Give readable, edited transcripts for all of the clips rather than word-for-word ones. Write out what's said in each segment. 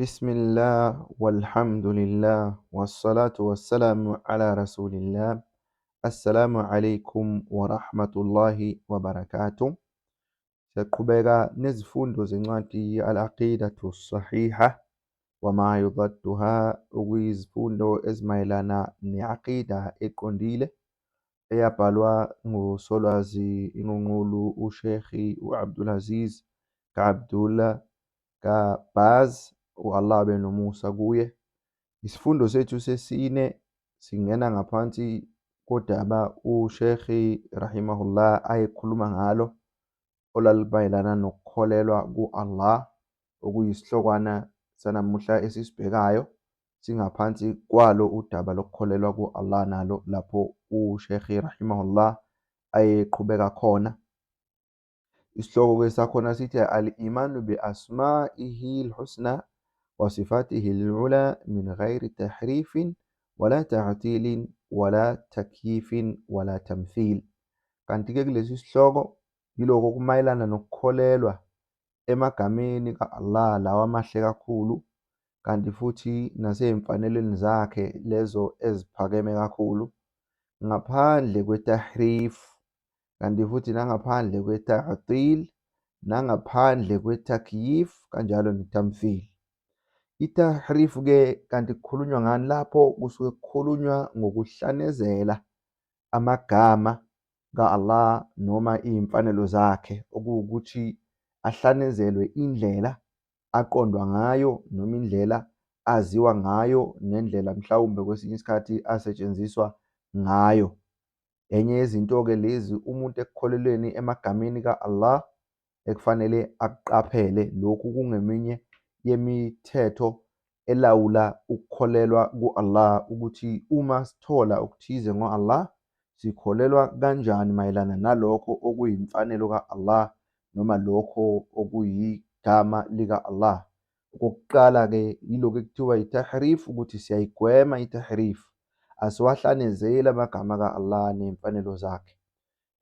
Bismillah walhamdulillah wassalatu wassalamu ala rasulillah. Assalamu alaikum wa rahmatullahi wa barakatuh. Siyaqhubeka nezifundo zencwadi Al-Aqidatu Sahiha wa ma yudadduha, okuyizifundo ezimayelana ne-aqida eqondile eyabhalwa nguSolwazi Inqunqulu uShekhi u-Abdulaziz ka-Abdullah kaBaz, u-Allah abe nomusa kuye. Isifundo sethu sesine singena ngaphansi kodaba uShekhi rahimahullah ayekhuluma ngalo, olwalumayelana nokukholelwa ku-Allah, okuyisihlokwana sanamuhla esisibhekayo singaphansi kwalo udaba lokukholelwa ku-Allah, nalo lapho uShekhi rahimahullah ayeqhubeka khona. Isihloko-ke sakhona sithi al-imanu bi-asma'ihi al-husna wa sifatihi al-ula min ghayri tahrifin wala ta'tilin wala takyifin wala tamthil. Kanti-ke kulesi sihloko yiloko okumayelana nokukholelwa emagameni ka-Allah lawa amahle kakhulu, kanti futhi nasey'mfanelweni zakhe lezo eziphakeme kakhulu, ngaphandle kwe-tahrif, kanti futhi nangaphandle kwe-ta'til, nangaphandle kwe-takyif, kanjalo ne-tamthil. I-tahrif-ke kanti kukhulunywa ngani lapho? Kusuke kukhulunywa ngokuhlanezela amagama ka-Allah noma iy'mfanelo zakhe, okuwukuthi ahlanezelwe indlela aqondwa ngayo noma indlela aziwa ngayo nendlela mhlawumbe kwesinye isikhathi asetshenziswa ngayo. Enye yezinto-ke lezi umuntu ekukholelweni emagameni ka-Allah ekufanele akuqaphele. Lokhu kungeminye yemithetho elawula ukukholelwa ku-Allah, ukuthi uma sithola okuthize ngo-Allah sikholelwa kanjani mayelana nalokho okuyimfanelo ka-Allah noma lokho okuyigama lika-Allah. Okokuqala-ke yilokhu ekuthiwa i-tahrif, ukuthi siyayigwema i-tahrif, asiwahlanezeli amagama ka-Allah ney'mfanelo zakhe.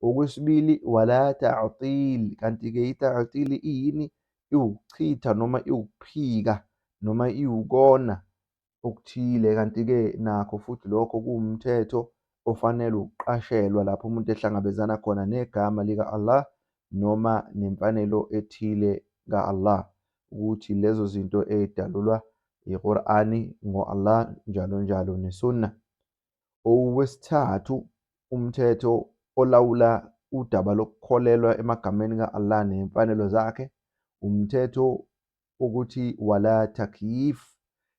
Okwesibili, wala ta'til, kanti-ke i-ta'til iyini? Iwukuchitha noma iwukuphika noma iwukona okuthile, kanti-ke nakho futhi lokho kuwumthetho ofanele ukuqashelwa lapho umuntu ehlangabezana khona negama lika-Allah noma nemfanelo ethile ka-Allah, ukuthi lezo zinto ey'dalulwa yiQur'ani ngo-Allah njalo njalo neSunnah. Okwesithathu, umthetho olawula udaba lokukholelwa emagameni ka-Allah ney'mfanelo zakhe, umthetho ukuthi wala takyif.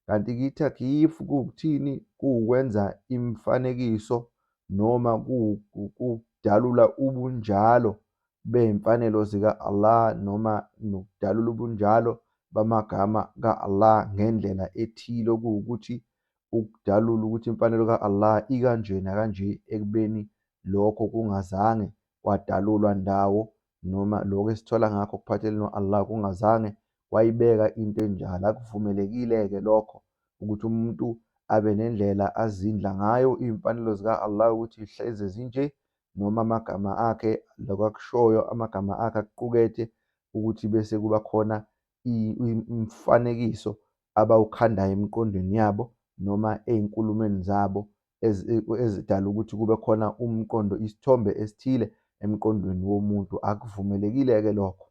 Kanti-ke i-takyif kuwukuthini? Kuwukwenza imifanekiso noma kudalula ubunjalo bey'mfanelo zika-Allah noma nokudalula ubunjalo bamagama ka-Allah ngendlela ethile, okuwukuthi ukudalula ukuthi imfanelo ka-Allah ikanje nakanje, ekubeni lokho kungazange kwadalulwa ndawo noma lokho esithola ngakho kuphathelene no-Allah kungazange kwayibeka into enjalo. Akuvumelekile-ke lokho ukuthi umuntu abe nendlela azindla ngayo iy'mfanelo zika-Allah ukuthi hleze zinje, noma amagama akhe lokho akushoyo amagama akhe akuqukethe, ukuthi bese kuba khona imifanekiso abawukhandayo emiqondweni yabo noma ey'nkulumweni zabo ezidala ukuthi kube khona umqondo, isithombe esithile emqondweni womuntu. Akuvumelekile-ke lokho.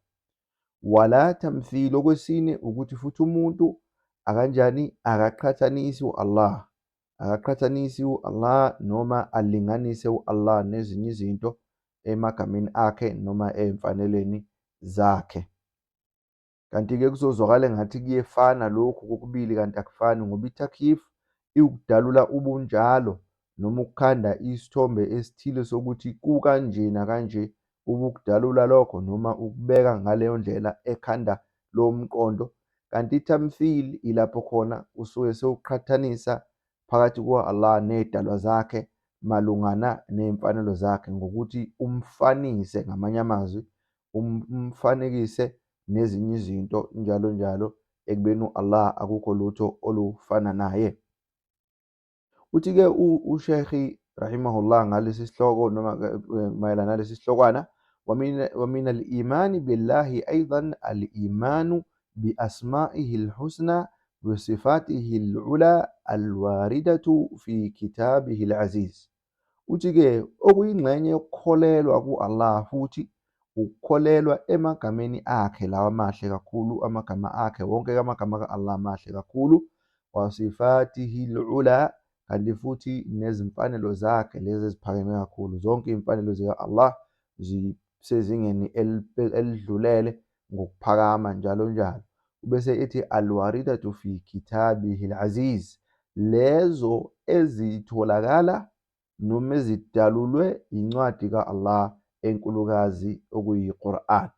Wala tamthil, okwesine ukuthi futhi umuntu akanjani akaqhathanisi u-Allah, akaqhathanisi u-Allah noma alinganise u-Allah nezinye izinto emagameni akhe noma ey'mfanelweni zakhe. Kanti-ke kuzozwakala engathi kuyefana lokhu kokubili, kanti akufani, ngoba i-takyif iwukudalula ubunjalo noma ukukhanda isithombe esithile sokuthi kukanje nakanje, ukukudalula lokho noma ukubeka ngaleyo ndlela ekhanda lowo mqondo. Kanti i-tamthil ilapho khona usuke sewuqhathanisa phakathi kuka-Allah ney'dalwa zakhe malungana ney'mfanelo zakhe, ngokuthi umfanise, ngamanye amazwi umfanekise nezinye izinto njalo njalo, ekubeni u-Allah akukho lutho olufana naye. Uthi-ke uShekhi rahimahullah ngalesi sihloko noma mayelana nalesi sihlokwana, ومن الإيمان بالله أيضا الإيمان بأسمائه الحسنى Bisifatihi al-ula alwaridatu fi kitabihi al-aziz. Uthi-ke okuyingxenye yokukholelwa ku-Allah futhi ukukholelwa emagameni akhe lawa amahle kakhulu, amagama akhe wonke amagama ka-Allah amahle kakhulu, wasifatihi al-ula, kanti futhi nezimfanelo zakhe lezi eziphakeme kakhulu. Zonke iy'mfanelo zika-Allah zisezingeni elidlulele ngokuphakama njalo njalo. Ubese ethi alwaridatu fi kitabihi al-aziz, lezo ezitholakala noma ezidalulwe yincwadi ka-Allah enkulukazi okuyi-Qur'an.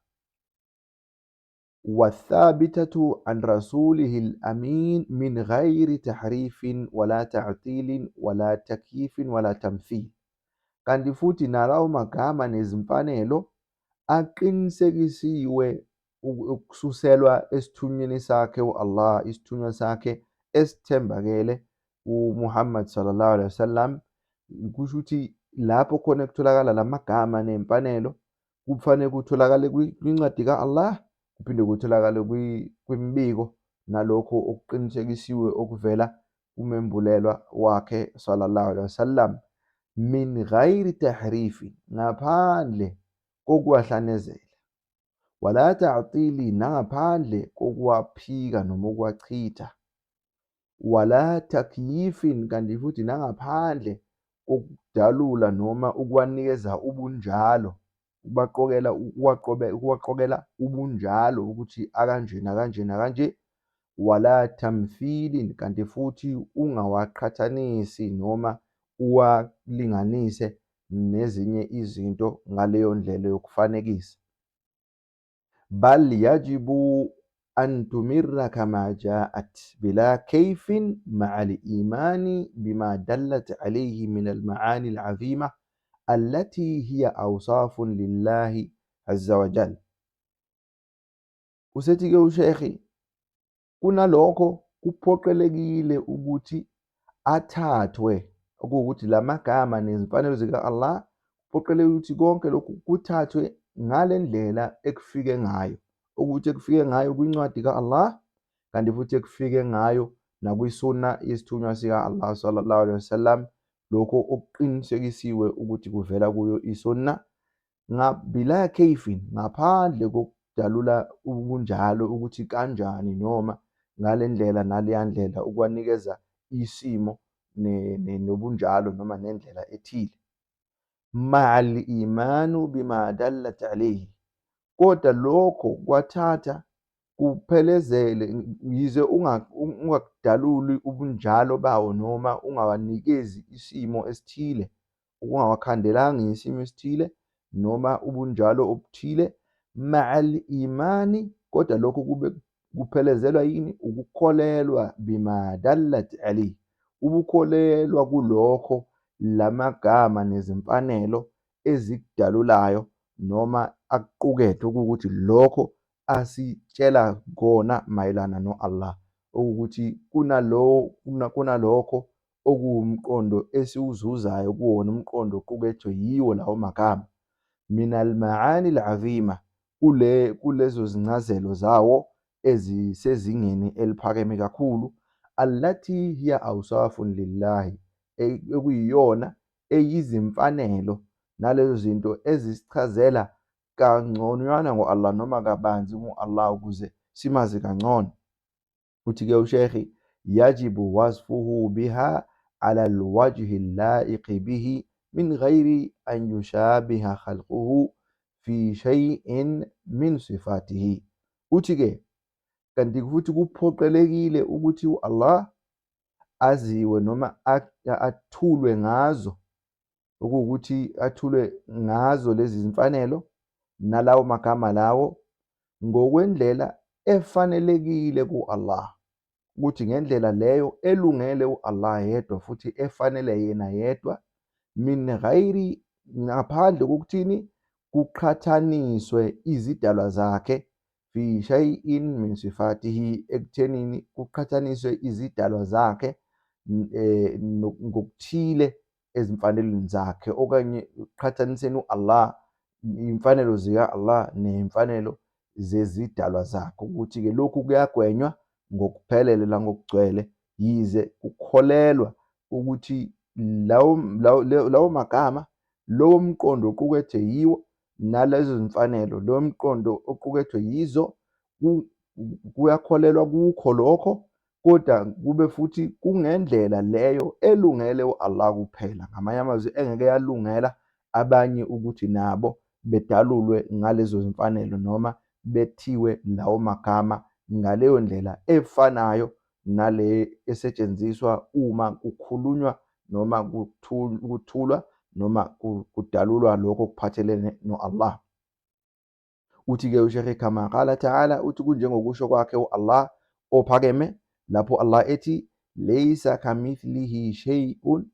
Wathabitatu an rasulihi al-amin min ghayri tahrifin wala ta'tilin wala takyifin wala tamthil. Kanti futhi nalawo magama nezimfanelo aqinisekisiwe ukususelwa esithunyweni sakhe u-Allah, isithunywa sakhe esithembakele uMuhammad sallallahu alaihi wasallam. Kusho ukuthi lapho khona kutholakala lamagama nemfanelo kufanele kutholakale kwincwadi ka-Allah, kuphinde kutholakale kwimibiko nalokho okuqinisekisiwe okuvela kumembulelwa wakhe sallallahu alaihi wasallam, min ghairi tahrifi, ngaphandle kokuwahlanezela, wala ta'tili, nangaphandle kokuwaphika noma ukuwachitha, wala takyifin, kanti futhi nangaphandle kokudalula noma ukuwanikeza ubunjalo, ukubaqokela, ukuwaqokela ubunjalo ukuthi akanje nakanje nakanje, wala tamthilin, kanti futhi ungawaqhathanisi noma uwalinganise nezinye izinto ngaleyo ndlela yokufanekisa. Bal yajibu an tumirra kama ja'at bila kayfin ma'a al-imani bima dallat alayhi min al-ma'ani al-'azima allati hiya awsafun lillahi azza wa jalla. Usethi-ke uShekhi, kunalokho kuphoqelekile ukuthi athathwe, okuwukuthi lamagama nezimfanelo zika-Allah, kuphoqelekile ukuthi konke lokhu kuthathwe ngale ndlela ekufike ngayo, ukuthi ekufike ngayo kwincwadi ka-Allah, kanti futhi ekufike ngayo nakwisunna yesithunywa sika-Allah sallallahu alaihi wasallam, lokho okuqinisekisiwe ukuthi kuvela kuyo isunna, bila kayfin, ngaphandle kokudalula ubunjalo ukuthi kanjani noma ngale ndlela naleya ndlela, ukuwanikeza isimo nobunjalo noma nendlela ethile. Ma'al imanu bima dallat alayhi, kodwa lokho kwathatha kuphelezele, yize ungakudaluli ubunjalo bawo noma ungawanikezi isimo esithile, ungawakhandelanga ngesimo esithile noma ubunjalo obuthile, ma'al imani, kodwa lokho kube kuphelezelwa yini? Ukukholelwa bima dallat alayhi, ubukholelwa kulokho lamagama nezimfanelo ezikudalulayo noma akuqukethe, okuwukuthi lokho asitshela kona mayelana no-Allah, okuwukuthi kunalokho okuwumqondo esiwuzuzayo kuwona umqondo oqukethwe yiwo lawo magama, min al-maani al-azima, kulezo zincazelo zawo ezisezingeni eliphakeme kakhulu, allati hiya awsafun lillahi, ekuyiyona eyizimfanelo nalezo zinto ezisichazela kangconywana ngo-Allah noma kabanzi ngo-Allah ukuze simazi kangcono. Uthi-ke uShekhi, yajibu wasfuhu biha ala alwajhi allaiqi bihi min ghairi an yushabiha khalquhu fi shay'in min sifatihi. Uthi-ke kanti futhi kuphoqelekile ukuthi u-Allah aziwe noma athulwe ngazo, okuwukuthi athulwe ngazo lezi zimfanelo nalawo magama lawo ngokwendlela efanelekile ku-Allah, ukuthi ngendlela leyo elungele u-Allah yedwa futhi efanele yena yedwa, min ghairi, ngaphandle kokuthini kuqhathaniswe izidalwa zakhe, fi shay'in min sifatihi, ekuthenini kuqhathaniswe izidalwa zakhe ngokuthile ezimfanelweni zakhe, okanye qhathaniseni u-Allah, imfanelo zika-Allah ney'mfanelo zezidalwa zakhe, ukuthi-ke lokhu kuyagwenywa ngokuphelele nangokugcwele, yize kukholelwa ukuthi lawo magama, lowo mqondo oqukethwe yiwo nalezo zimfanelo, lowo mqondo oqukethwe yizo, kuyakholelwa kukho lokho, kodwa kube futhi kungendlela leyo elungele u-Allah kuphela. Ngamanye amazwi, engeke yalungela abanye ukuthi nabo bedalulwe ngalezo zimfanelo noma bethiwe lawo magama ngaleyo ndlela efanayo nale esetshenziswa uma kukhulunywa noma kuthulwa noma kudalulwa lokho okuphathelene no-Allah. Uthi-ke uShekhe kama qala ta'ala, uthi kunjengokusho kwakhe u-Allah ophakeme lapho Allah ethi laysa kamithlihi shay'un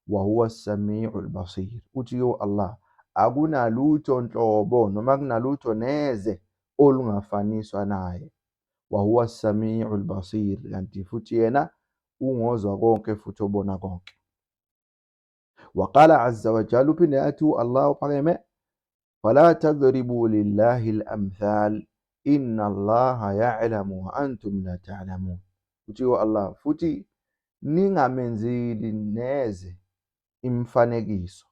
wa huwa as-sami'ul basir. Uthi-ke u-Allah akunalutho nhlobo noma kunalutho neze olungafaniswa naye, wa huwa as-sami'ul basir, kanti futhi yena ungozwa konke futhi obona konke. Waqala azza wa jalla, uphinde athi u-Allah uphakeme, fala tadribu lillahi al-amthal inna Allaha ya'lamu wa antum la ta'lamun. Uthi u-Allah futhi ningamenzeli neze imifanekiso,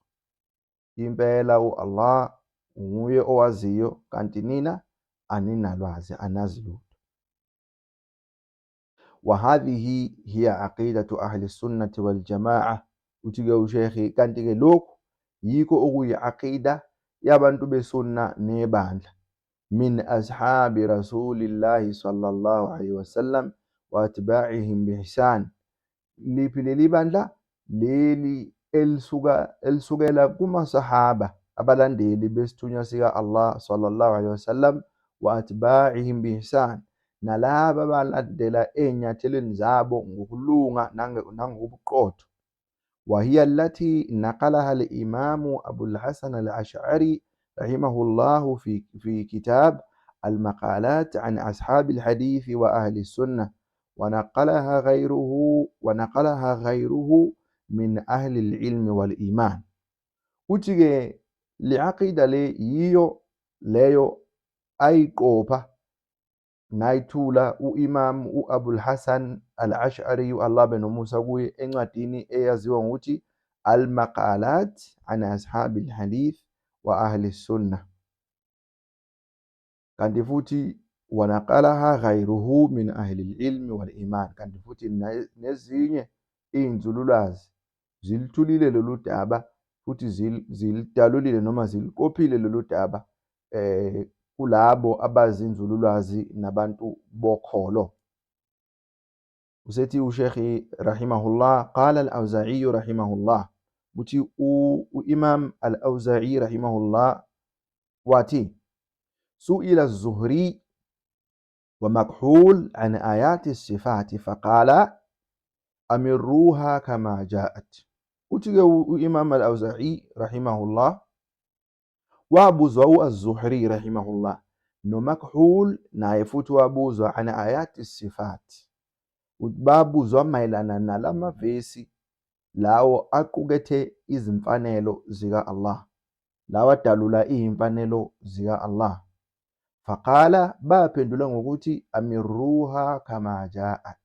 impela u-Allah nguye owaziyo kanti nina aninalwazi, anazi lutho. Wahadhihi hiya aqidatu ahli sunnati wal jamaa. Uthi-ke ushekhi kanti-ke lokhu yikho okuyi-aqida yabantu besunna nebandla, min ashabi rasulillahi sallallahu alayhi wasallam wa atba'ihim bihsan. Liphi leli bandla? Leli elisukela kumasahaba, abalandeli besithunywa sika Allah sallallahu alayhi wasallam, wa atba'ihim bihsan, nalaba abalandela ey'nyathelweni zabo ngokulunga nangobuqotho. وهي التي نقلها الإمام أبو الحسن الأشعري رحمه الله في كتاب المقالات عن أصحاب الحديث وأهل السنة، ونقلها غيره من أهل العلم والإيمان. Uthi-ke le aqida le yiyo leyo ayiqopha nayithula u-Imam u-Abul Hasan al-Ash'ari, Allah benomusa kuye, encwadini eyaziwa ngokuthi Al-Maqalat an Ashabi al-Hadith wa Ahli Sunnah. Kanti futhi wanaqalaha ghayruhu min ahli al-ilmi wal-iman, kanti futhi nezinye iy'nzululwazi zilithulile lolu daba futhi zilidalulile noma ziliqophile lolu daba kulabo abazinzululwazi nabantu bokholo. Usethi uShekhi rahimahullah, qala al-Awza'i rahimahullah, uthi u-Imam al-Awza'i rahimahullah wathi su'ila az-Zuhri wa Makhul an ayati as-sifati faqala amirruha kama ja'at. Uthi-ke u-Imam al-Awza'i rahimahullah wabuzwa u-Az-Zuhri rahimahullah noMakhul naye futhi wabuzwa an ayati as-sifat, babuzwa mayelana nalamavesi lawo aqukethe izimfanelo zika Allah, lawa adalula izimfanelo zika Allah. Faqala, baphendula ngokuthi amirruha kama ja'at,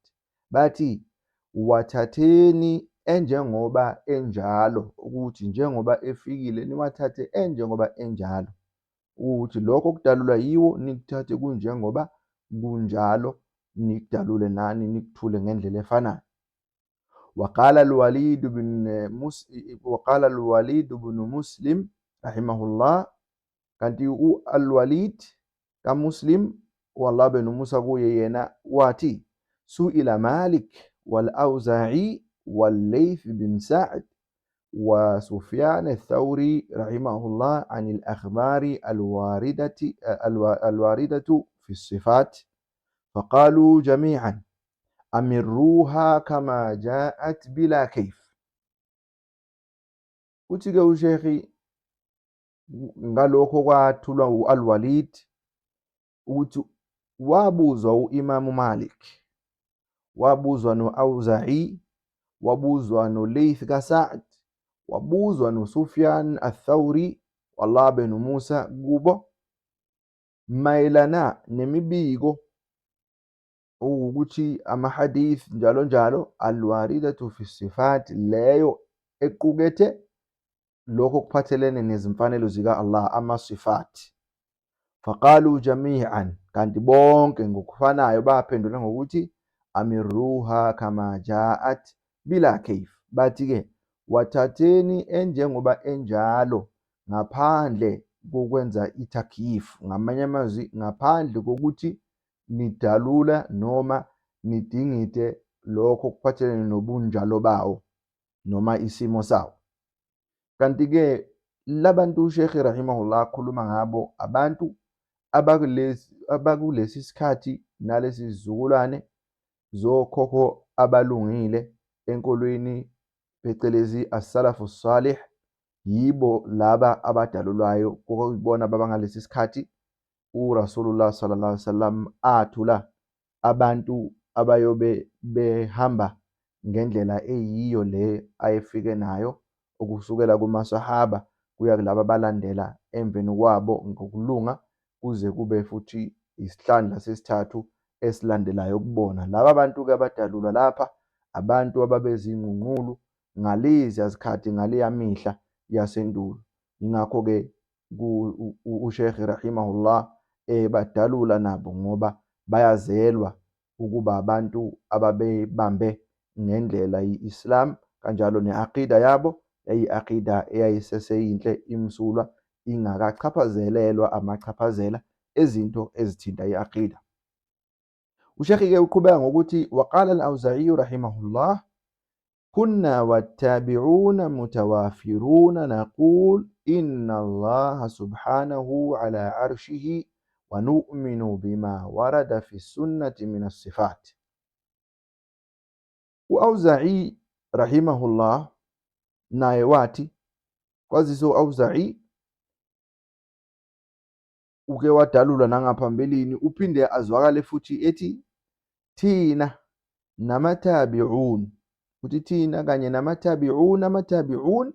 bathi wathatheni enjengoba enjalo, ukuthi njengoba efikile niwathathe enjengoba enjalo, ukuthi lokho okudalulwa yiwo nikuthathe kunjengoba kunjalo, nikudalule nani nikuthule ngendlela efanayo. وقال الوليد بن مسلم رحمه الله, kanti u-Al-Walid kaMuslim wallah benomusa kuye yena wathi su'ila Malik wal-Awza'i wal-Layth bin Sa'd wa Sufyan ath-Thawri rahimahullah an al-akhbari al-waridatu fi as-sifat faqalu jami'an amirruha kama ja'at bila kayf. Uthi-ke uShekhi ngalokho kwathulwa u-Al-Walid ukuthi wabuzwa u-Imam Malik, wabuzwa no-Awza'i, wabuzwa no-Layth kaSa'd, wabuzwa no-Sufyan ath-Thawri, Allah benomusa kubo, mayelana nemibiko Okuwukuthi ama-hadith njalo njalo, alwaridatu fi sifat, leyo equkethe lokho okuphathelene nezimfanelo zika-Allah, ama-sifat. Faqalu jami'an, kanti bonke ngokufanayo baphendula ngokuthi amiruha kama ja'at bila kayf, bathi-ke wathatheni enjengoba enjalo ngaphandle kokwenza i-takyif, ngamanye amazwi ngaphandle kokuthi nidalula noma nidingide lokho okuphathelene nobunjalo bawo noma isimo sawo. Kanti-ke labantu uShekhi rahimahullah akhuluma ngabo abantu abakulesi sikhathi nalesi sizukulwane zokhokho abalungile enkolweni phecelezi as-salafu salih, yibo laba abadalulwayo okuyibona babangalesi sikhathi uRasulullah sallallahu alaihi wasallam athula abantu abayobe behamba ngendlela eyiyo le ayefike nayo ukusukela kumasahaba kuya kulaba abalandela emveni kwabo ngokulunga kuze kube futhi isihlandla sesithathu esilandelayo kubona. Laba bantu-ke abadalulwa lapha abantu ababezinqunqulu ngaleziya zikhathi ngaleya mihla yasendulo. Yingakho-ke uShekhe rahimahullah ebadalula nabo ngoba bayazelwa ukuba abantu ababebambe ngendlela i-Islam kanjalo ne-aqida yabo yayi-aqida eyayiseseyinhle imsulwa ingakachaphazelelwa amachaphazela ezinto ezithinta i-aqida. UShekhi-ke uqhubeka ngokuthi waqala al-Awza'i rahimahullah kunna wattabi'una mutawafiruna naqul inna Allah subhanahu ala arshihi wa nu'minu bima warada fi sunnati min as-sifat. U-Awza'i rahimahullah naye wathi kwazise u-Awza'i uke wadalulwa nangaphambilini uphinde azwakale futhi ethi thina namatabi'un, uthi thina kanye namatabi'un, amatabi'un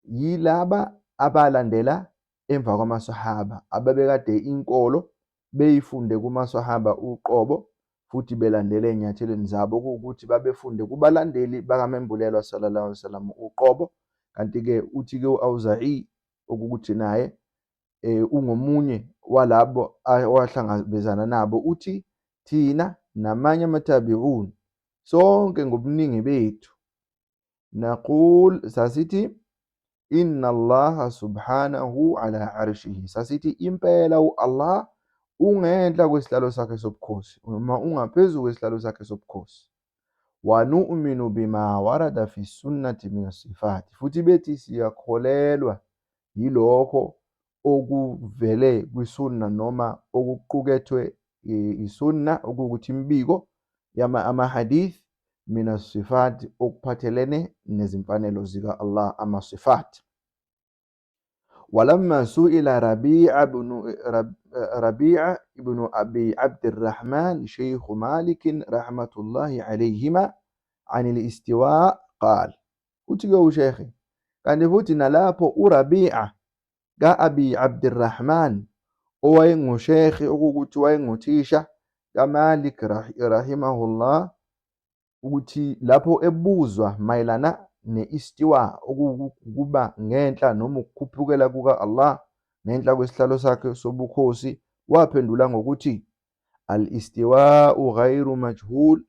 yilaba abalandela emva kwamasahaba ababekade inkolo beyifunde kumasahaba uqobo futhi belandele ey'nyathelweni zabo, okuwukuthi babefunde kubalandeli bakamembulelwa sallallahu alaihi wasallam uqobo. Kanti-ke uthi-ke u-Awza'i okukuthi naye ungomunye walabo owahlangabezana nabo, uthi thina namanye amatabi'un sonke ngobuningi bethu naqul, sasithi inna Allaha subhanahu ala arshihi, sasithi impela u-Allah ungenhla kwesihlalo sakhe sobukhosi noma ungaphezu kwesihlalo sakhe sobukhosi, wa nu'minu bima warada fi sunnati min as-sifat, futhi bethi siyakholelwa yilokho okuvele kwisunna noma okuqukethwe isunna, okuwukuthi imibiko ama-hadith min as-sifat, okuphathelene nezimfanelo zika Allah, ama-sifat. Walamma su'ila Rabi'a ibn Abi Abdirrahman Sheikh Malik rahmatullahi alayhima an al-istiwa qal, uthi-ke uShekhe kanti futhi nalapho uRabi'a ka-Abi Abdirrahman owayengushekhe, okuwukuthi wayenguthisha kaMalik rahimahullah, ukuthi lapho ebuzwa mayelana ne-istiwa, okuwukuba ngenhla noma ukukhuphukela kuka-Allah ngenhla kwesihlalo sakhe sobukhosi, waphendula ngokuthi al-istiwa'u ghayru majhul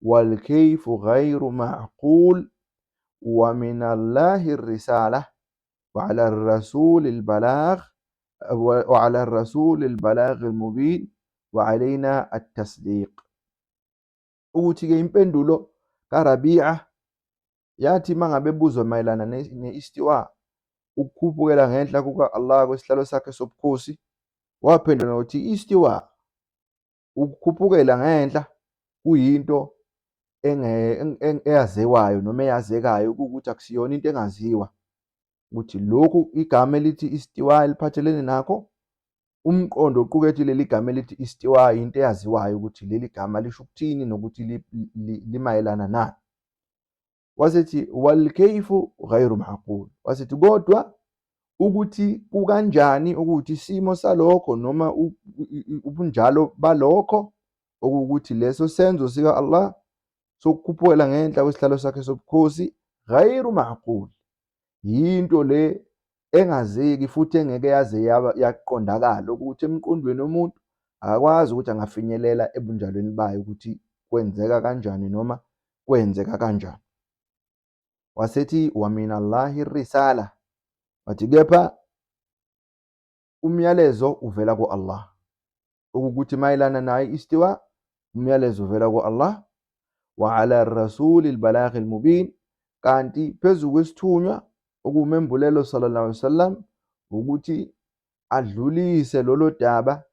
wal-kayfu ghayru ma'qul wa min Allahi ar-risala wa 'ala ar-rasul al-balagh wa 'ala ar-rasul al-balagh al-mubin wa 'alayna at-tasdiq. Ukuthi-ke impendulo kaRabi'a yathi mangabe ebuzwa mayelana ne-istiwa, ukukhuphukela ngenhla kuka-Allah kwesihlalo sakhe sobukhosi, waphendula ngokuthi istiwa, ukukhuphukela ngenhla, kuyinto eyaziwayo noma eyazekayo, ukuthi akusiyona into engaziwa, ukuthi lokhu igama elithi istiwa eliphathelene nakho, umqondo oqukethe leli gama elithi istiwa into eyaziwayo ukuthi leli gama lisho ukuthini nokuthi limayelana nani. Wasethi walkayfu ghayru maqul, wasethi kodwa ukuthi kukanjani, ukuthi isimo salokho noma ubunjalo balokho Okuwukuthi leso senzo sika-Allah sokukhuphukela ngenhla kwesihlalo sakhe sobukhosi ghairu ma'qul, yinto le engazeki futhi engeke yaze yaqondakala, ukuthi emqondweni womuntu akakwazi ukuthi angafinyelela ebunjalweni bayo ukuthi kwenzeka kanjani noma kwenzeka kanjani. Wasethi wa min Allahi risala, wathi kepha umyalezo uvela ku-Allah, okukuthi mayelana naye istiwa umyalezo uvela ku-Allah, wa ala rasuli albalaghi almubin, kanti phezu kwesithunywa okuwumembulelo sallallahu alaihi wasallam ukuthi adlulise lolo daba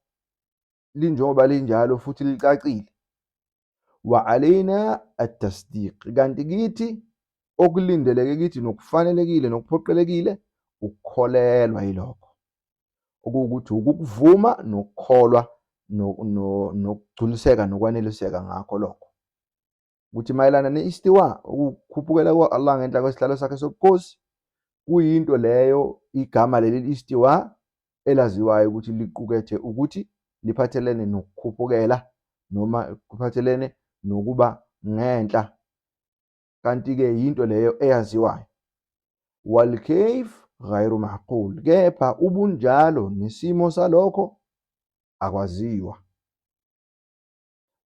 linjengoba linjalo futhi licacile. Wa alaina at-tasdiq, kanti kithi okulindeleke kithi nokufanelekile nokuphoqelekile ukukholelwa yilokho, okuwukuthi ukukuvuma nokukholwa nokugculiseka nokwaneliseka ngakho lokho. Ukuthi mayelana ne-istiwa, ukukhuphukela kwa-Allah ngenhla kwesihlalo sakhe sobukhosi, kuyinto leyo igama leli istiwa elaziwayo ukuthi liqukethe ukuthi liphathelene nokukhuphukela noma kuphathelene nokuba ngenhla, kanti-ke yinto leyo eyaziwayo. Walkayf ghayru ma'qul, kepha ubunjalo nesimo salokho akwaziwa.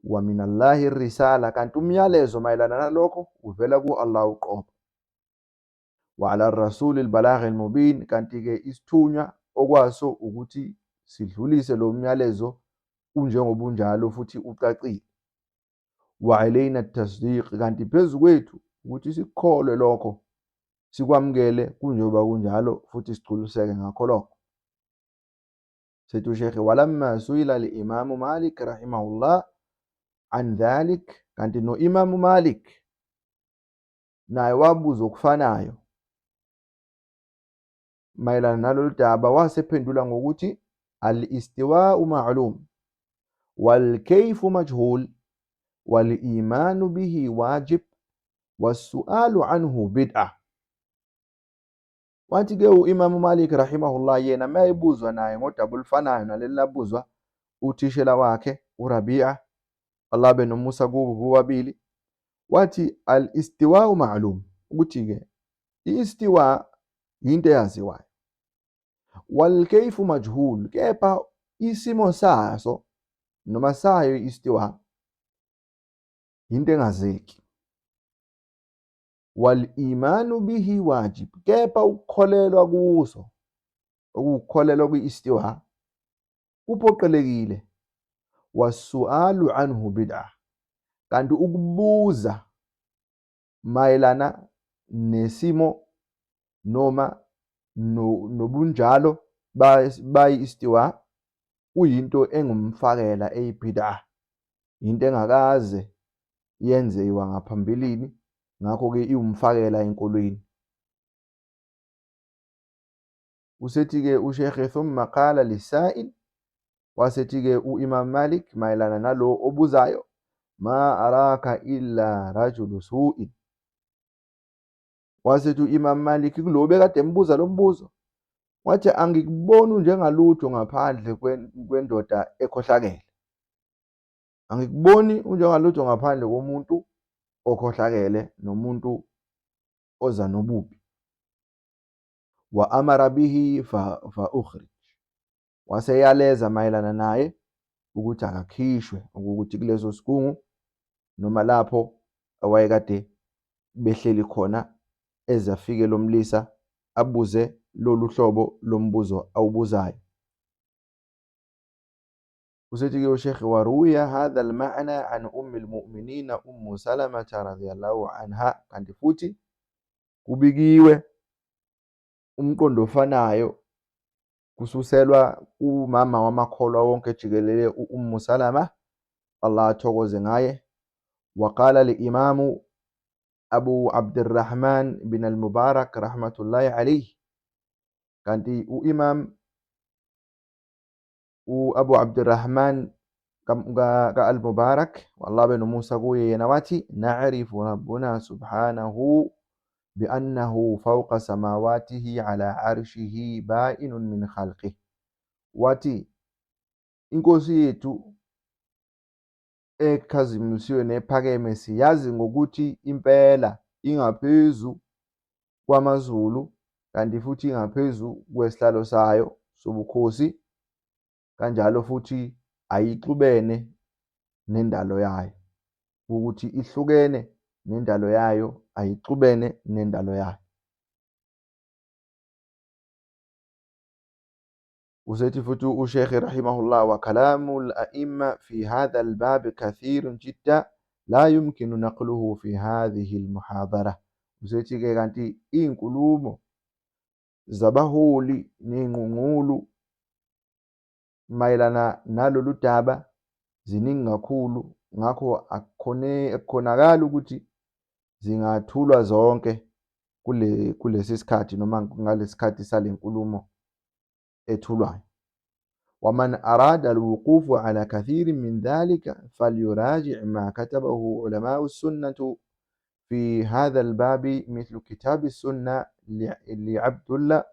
Wa min Allahi risala, kanti umyalezo mayelana nalokho uvela ku-Allah uqobo. Wa ala rasuli albalagh almubin, kanti-ke isithunywa okwaso ukuthi sidlulise lo myalezo unjengobunjalo futhi ucacile. Wa alayna at-tasdiq, kanti phezu kwethu ukuthi sikukholwe lokho, sikwamukele kunjengoba kunjalo futhi sigculiseke ngakho lokho. Sethi uShekhe walamma suila al-Imamu Malik rahimahullah an dhalik, kanti no-Imamu Malik naye wabuza okufanayo mayelana nalolu daba, wasephendula ngokuthi al-istiwa'u ma'lum wal-kayfu majhul wal-imanu bihi wajib was-su'alu anhu bid'ah. Wathi-ke u-Imamu Malik rahimahullah yena mayebuzwa naye ngodaba olufanayo naleli labuzwa uthishela wakhe uRabi'a, Allah abe nomusa kubo bobabili, wathi al-istiwa'u ma'lum, ukuthi-ke i-istiwa yinto eyaziwayo, wal-kayfu majhul, kepha isimo saso noma sayo i-istiwa yinto engazeki. Wal-imanu bihi wajib, kepha ukukholelwa kuso, ukukholelwa kwi-istiwa kuphoqelekile. Wasu'alu anhu bid'ah, kanti ukubuza mayelana nesimo noma nobunjalo bayi-istiwa kuyinto engumfakela eyibid'ah, into engakaze yenziwa ngaphambilini, ngakho-ke iwumfakela enkolweni. Usethi-ke uShekhe thumma qala lisail, wasethi-ke u-Imam Malik mayelana nalo obuzayo, ma araka illa rajulu su'in. Wasethi u-Imam Malik kulo bekade embuza lo mbuzo, wathi angikuboni unjengalutho ngaphandle kwendoda ekhohlakele, angikuboni unjengalutho ngaphandle komuntu okhohlakele nomuntu oza nobubi. Wa amara bihi fa ukhrij, waseyaleza mayelana naye ukuthi akakhishwe, ukuthi kuleso sigungu noma lapho awayekade behleli khona eze afike lo mlisa abuze lolu hlobo lombuzo awubuzayo. Usethi-ke uShekhe waruya hadha al-ma'na an ummi al-mu'minina Ummu Salamata radhiyallahu anha, kanti futhi kubikiwe umqondo ofanayo kususelwa kumama wamakholwa wonke jikelele u-Ummu Salama, Allah athokoze ngaye. Waqala li-imamu Abu Abdurrahman bin al-Mubarak rahmatullahi alayhi, kanti u-Imam u-Abu Abdurrahman ka-Al-Mubarak, Allah abe nomusa kuye, yena wathi na'rifu rabbuna subhanahu bi'annahu fawqa samawatihi ala arshihi ba'inun min khalqihi. Wathi inkosi yethu ekhazimulisiwe nephakeme siyazi ngokuthi impela ingaphezu kwamazulu kanti futhi ingaphezu kwesihlalo sayo sobukhosi, kanjalo futhi ayixubene nendalo yayo, ukuthi ihlukene nendalo yayo, ayixubene nendalo yayo. Usethi futhi uShekhe rahimahullah, wa kalamu al-a'imma fi hadha al-bab kathirun jidda la yumkinu naqluhu fi hadhihi al-muhadara. Usethi-ke kanti iy'nkulumo zabaholi ney'ngqungqulu mayelana nalolu daba ziningi kakhulu, ngakho akukhonakali ukuthi zingathulwa zonke kulesi sikhathi noma ngalesi sale nkulumo ethulwayo. ومن أراد الوقوف على كثير من ذلك فليراجع ما كتبه علماء السنة في هذا الباب مثل كتاب السنة لعبد الله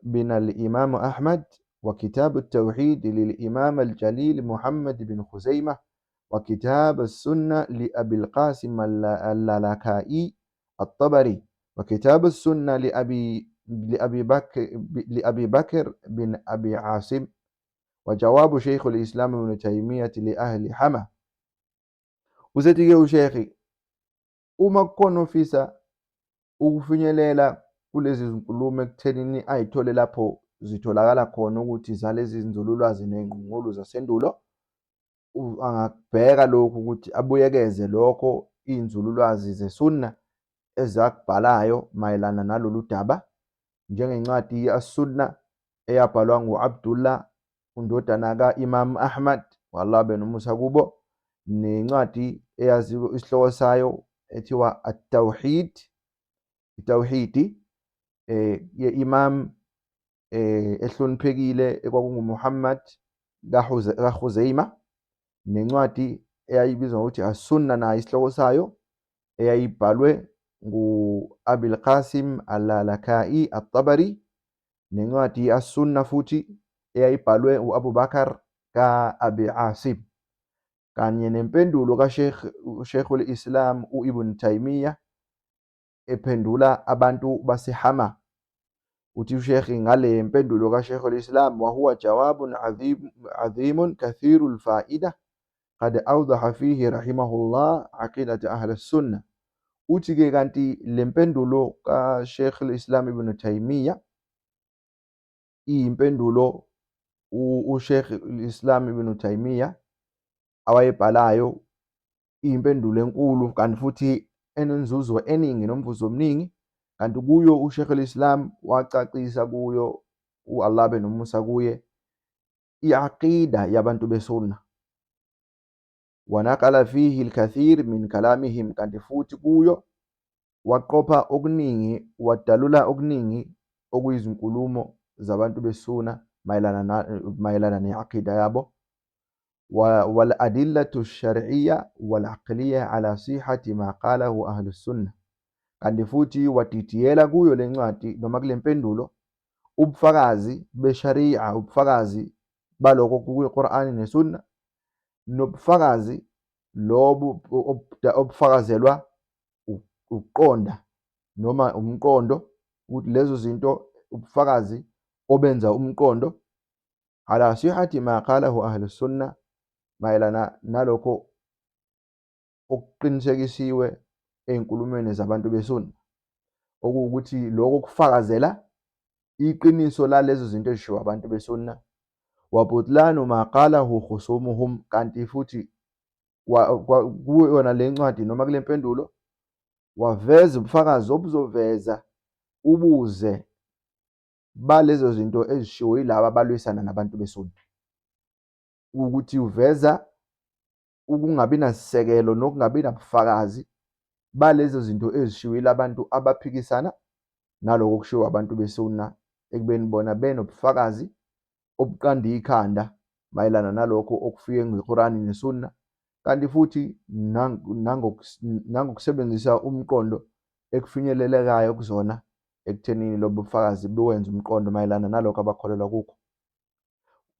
بن الإمام أحمد، وكتاب التوحيد للإمام الجليل محمد بن خزيمة، وكتاب السنة لأبي القاسم اللالكائي الطبري، وكتاب السنة لأبي بكر بن أبي عاصم، وجواب شيخ الإسلام ابن تيمية لأهل حما. Usethi-ke uShekhi, uma kukhona ofisa ukufinyelela kulezi zinkulumo ekuthenini ayithole lapho zitholakala khona ukuthi zalezi zinzululwazi ney'ngqungqulu zasendulo, angakubheka lokhu ukuthi abuyekeze lokho iy'nzululwazi zesunna ezakubhalayo mayelana nalolu daba, njengencwadi ye-As-Sunna eyabhalwa ngu-Abdullah undodana ka-Imam Ahmad, wallah benomusa kubo, nencwadi eyaziwa isihloko sayo ethiwa At-Tawhid, iTawhidi ye-Imam ehloniphekile ekwakunguMuhammad kaHuzaima, nencwadi eyayibizwa ngokuthi As-Sunna nayo isihloko sayo eyayibhalwe ngu-Abil Qasim Al-Lalakai At-Tabari, nencwadi As-Sunna futhi eyayibhalwe u-Abu Bakar ka-Abi Asim, kanye nempendulo kaSheikhul Islam u-Ibn Taymiyyah ephendula abantu baseHama. Uthi uSheikh ngale mpendulo kaSheikhul Islam, wa huwa jawabun adhimun kathirul faida qad awdaha fihi rahimahullah aqidat ahli sunnah. Uthi ke kanti le mpendulo kaSheikhul Islam Ibn Taymiyyah iyimpendulo uSheikh Islam Ibn Taymiyyah awayebhalayo, iyimpendulo enkulu kanti futhi enenzuzo eningi nomvuzo omningi. Kanti kuyo uSheikh Islam wacacisa kuyo, uAllah benomusa kuye, i-aqida yabantu besunna. Wanaqala fihi al-kathir min kalamihim, kanti futhi kuyo waqopha okuningi, wadalula okuningi okuyizinkulumo zabantu besuna mayelana ne-aqida yabo. Wal-adillatu ash-shar'iyya wal-aqliyya ala sihhati ma qalahu ahlu sunnah, kanti futhi wadidiyela kuyo le ncwadi noma kule mpendulo ubufakazi besharia, ubufakazi balokho kuyi-Qur'ani neSunna, nobufakazi lobu obufakazelwa ukuqonda noma umqondo, ukuthi lezo zinto ubufakazi obenza umqondo ala sihhati ma qalahu ahlu sunna, mayelana nalokho okuqinisekisiwe ey'nkulumweni zabantu besunna, okuwukuthi lokho kufakazela iqiniso lalezo zinto ezishiwo abantu besunna. Wabutlanu ma qalahu khusumuhum, kanti futhi kuyona le ncwadi noma kule mpendulo waveza ubufakazi obuzoveza ubuze balezo zinto ezishiwo yilaba abalwisana nabantu besunna, ukuthi uveza ukungabi nasisekelo nokungabi nabufakazi balezo zinto ezishiwo yilabantu abaphikisana naloko okushiwo abantu besunna, ekubeni bona benobufakazi obuqanda ikhanda mayelana nalokho okufike ngeQur'ani neSunna, kanti futhi nangokusebenzisa umqondo ekufinyelelekayo kuzona ekuthenini lobu bufakazi buwenze umqondo mayelana nalokho abakholelwa kukho.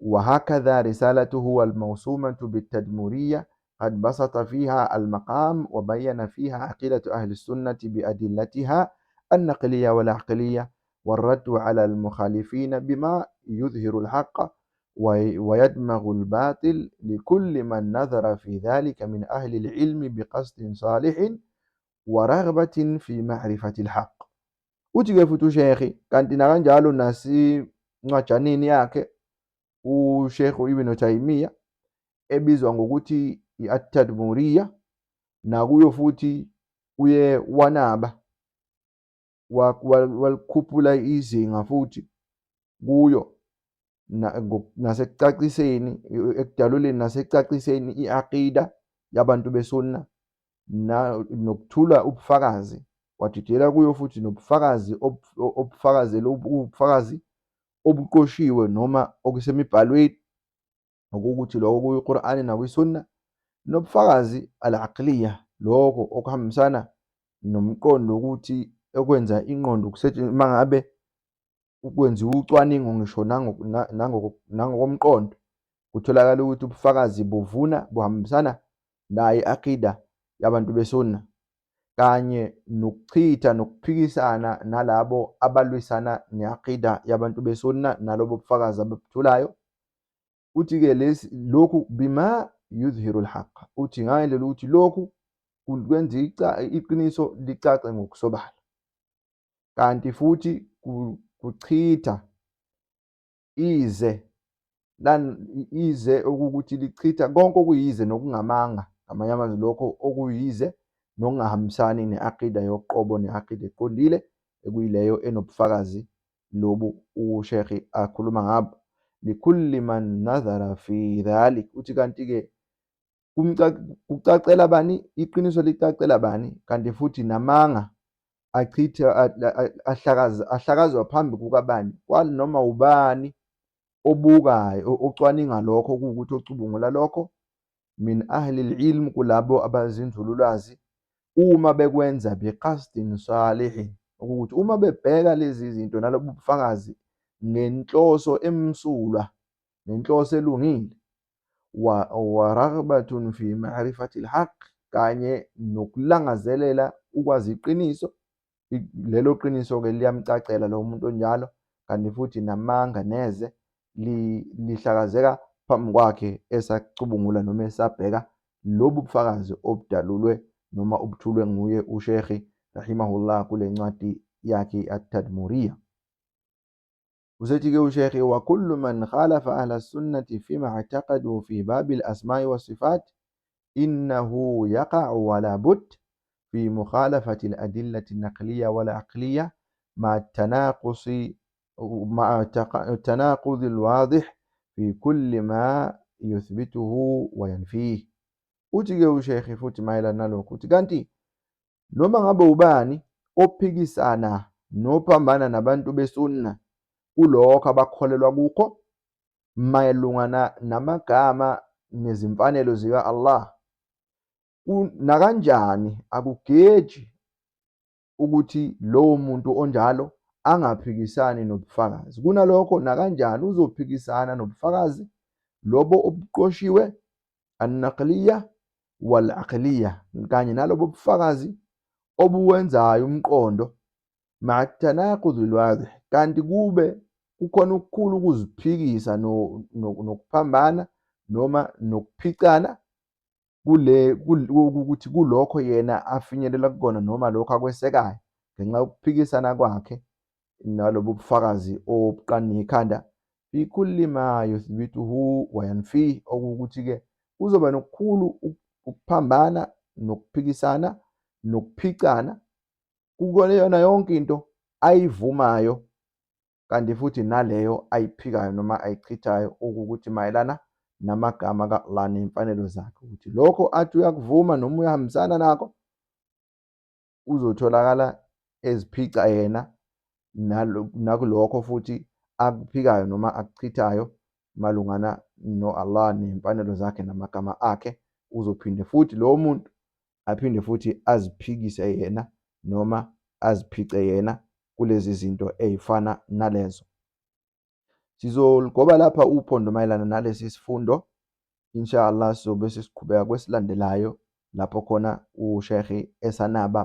Wahakadha risalatuhu almawsumatu bitadmuriyya, قد بسط فيها المقام وبين فيها عقيدة أهل السنة بأدلتها النقلية والعقلية والرد على المخالفين بما يظهر الحق ويدمغ الباطل لكل من نظر في ذلك من أهل العلم بقصد صالح ورغبة في معرفة الحق. Uthi-ke futhi uShekhi kanti nakanjalo nasencwajaneni yakhe uShekh Ibn Taymiyyah ebizwa ngokuthi i-At-Tadmuriyya, nakuyo futhi uye wanaba walikhuphula izinga futhi kuyo nasekucaciseni, ekudaluleni nasekucaciseni i-aqida yabantu besunna nokuthula ubufakazi. Wadidiyela kuyo futhi nobufakazi obufakazela ubufakazi obuqoshiwe noma okusemibhalweni, okuwukuthi lokho kuyiQur'ani nakwiSunna, nobufakazi al-aqliya, lokho okuhambisana nomqondo ukuthi okwenza ingqondo uma ngabe kwenziwa ucwaningo ngisho nangokomqondo, kutholakala ukuthi ubufakazi buvuna buhambisana nayo i-aqida yabantu beSunna, kanye nokuchitha nokuphikisana nalabo abalwisana ne-aqida yabantu beSunna nalobo bufakazi ababutholayo. Uthi-ke lesi lokhu bima yudhiru alhaq, uthi ngendlela ukuthi lokhu kwenza iqiniso licace ngokusobala, kanti futhi kuchitha ize ize okuwukuthi lichitha konke okuyize nokungamanga, ngamanye amazwi lokho okuyize nokungahambisani ne-aqida yoqobo ne-aqida eqondile ekuyileyo enobufakazi lobu uShekhi akhuluma ngabo. Likulli man nadhara fi dhalik, uthi kanti-ke kucacela bani iqiniso, licacela bani, kanti futhi namanga achitha ahlakazwa phambi kukabani, kwanoma ubani obukayo ocwaninga lokho kuwukuthi ocubungula lokho, min ahli al-ilm, kulabo abazinzululwazi, uma bekwenza biqasdin salihin, ukuthi uma bebheka lezi zinto nalobu bufakazi ngenhloso emsulwa nenhloso elungile, wa raghbatun fi ma'rifati al-haq, kanye nokulangazelela ukwazi iqiniso, lelo qiniso-ke liyamcacela lo muntu onjalo, kanti futhi namanga neze lihlakazeka phambi kwakhe esacubungula noma esabheka lobu bufakazi obudalulwe noma obuthulwe nguye uShekhi rahimahullah kule ncwadi yakhe At-Tadmuriyya. Usethi-ke uShekhi wa kullu man khalafa ahla sunnati fima i'taqadu fi babi al-asma'i was-sifat innahu yaqa'u wala bud fi mukhalafati al-adillati an-naqliyya wal-aqliyya ma'a at-tanaqusi ma'a at-tanaqud al-wadih fi kulli ma yuthbituhu wa yanfihi. Uthi-ke uShekhi futhi mayelana nalokhu uthi kanti noma ngabe ubani ophikisana nophambana nabantu besunna kulokho abakholelwa kukho mayelungana namagama nezimfanelo zika-Allah, nakanjani akugeji ukuthi lowo muntu onjalo angaphikisani nobufakazi. Kunalokho nakanjani uzophikisana nobufakazi lobo obuqoshiwe an-naqliya wal-aqliya, kanye nalobo bufakazi obuwenzayo umqondo ma'a at-tanaqud al-wadih, kanti kube kukhona okukhulu ukuziphikisa nokuphambana noma nokuphicana kule ukuthi kulokho yena afinyelela kukona noma lokho akwesekayo ngenxa yokuphikisana kwakhe nalobu bufakazi obuqanda ikhanda. Fi kulli ma yuthbituhu wa yanfihi, okuwukuthi-ke kuzoba nokukhulu ukuphambana nokuphikisana nokuphicana kukona yonke into ayivumayo kanti futhi naleyo ayiphikayo noma ayichithayo, okuwukuthi mayelana namagama ka-Allah nemfanelo zakhe, ukuthi lokho athi uyakuvuma noma uyahambisana nakho uzotholakala eziphica yena nakulokho futhi akuphikayo noma akuchithayo malungana no-Allah nemfanelo zakhe namagama akhe. Uzophinde futhi lowo muntu aphinde futhi aziphikise yena noma aziphice yena kulezi zinto ey'fana nalezo. Sizolugoba lapha uphondo mayelana nalesi sifundo. Inshallah sizobe sesiqhubeka kwesilandelayo lapho khona uShekhi esanaba.